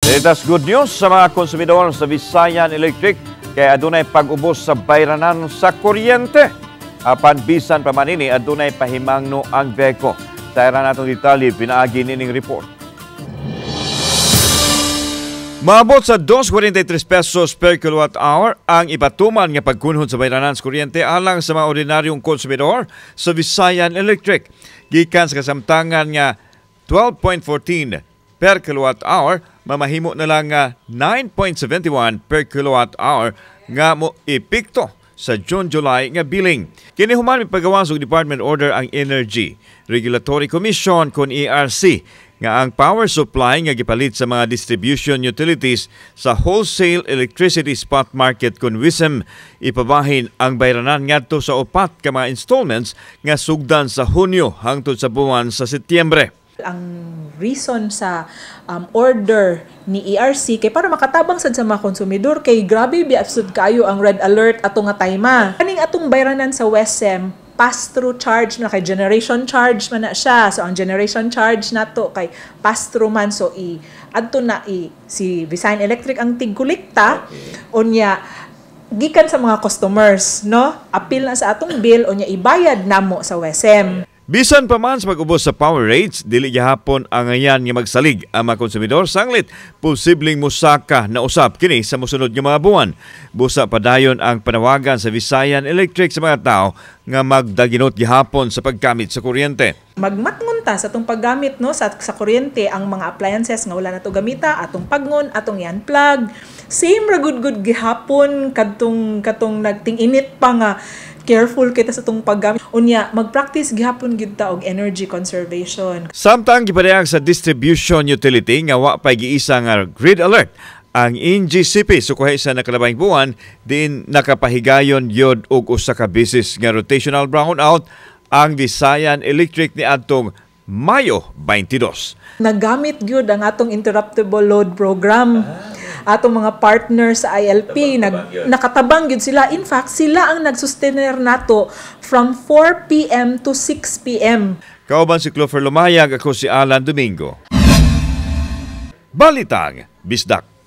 Latest good news sa mga konsumidor sa Visayan Electric kay adunay pag-ubos sa bayranan sa kuryente. Apan bisan pa man ini, adunay pahimangno ang VECO. Sa era natong detalye pinaagi nining report. Maabot sa 2.43 pesos per kilowatt hour ang ipatuman nga pagkunhod sa bayranan sa kuryente alang sa mga ordinaryong konsumidor sa Visayan Electric. Gikan sa kasamtangan nga 12.14 per kilowatt hour, mamahimo na lang nga 9.71 per kilowatt hour nga mo epekto sa June-July nga billing. Kini human mipagawas og department order ang Energy Regulatory Commission kon ERC nga ang power supply nga gipalit sa mga distribution utilities sa wholesale electricity spot market kon WESM ipabahin ang bayranan ngadto sa upat ka mga installments nga sugdan sa Hunyo hangtod sa buwan sa Setyembre. Ang reason sa order ni ERC kay para makatabang sad sa mga konsumidor kay grabe biya sad kayo ang red alert ato nga time. Kaning atong bayranan sa WESM, pass-through charge na kay generation charge man na siya. So ang generation charge nato kay pass-through man, so i adto na i si Visayan Electric ang tigkolekta unya gikan sa mga customers, no? Apil na sa atong bill unya ibayad namo sa WESM. Bisan pa man sa pag-ubos sa power rates, dili gihapon ang angayan nga magsalig ang mga konsumidor sanglit posibleng musaka na usap kini sa mosunod nga mga buwan. Busa padayon ang panawagan sa Visayan Electric sa mga tao nga magdaginot gihapon sa paggamit sa kuryente. Magmatngon ta sa atong paggamit, no, sa kuryente. Ang mga appliances nga wala nato gamita, atong pagngon, atong i-unplug. Same ra gud gud gihapon kadtong katong nagting-init pa nga careful kita sa atong paggamit. Unya magpractice gihapon gyud ta og energy conservation. Samtang gipadayag sa distribution utility nga wa pay giisa nga grid alert ang NGCP sukuhay sa nakalabay buwan din nakapahigayon gyud og usa ka beses nga rotational brownout ang Visayan Electric ni adtong Mayo 22. Nagamit gyud ang atong interruptible load program. Atong mga partners sa ILP nakatabang gyud sila. In fact, sila ang nagsustainer nato from 4 p.m. to 6 p.m. Kauban si Clover Lumayag, ako si Alan Domingo. Balitang Bisdak.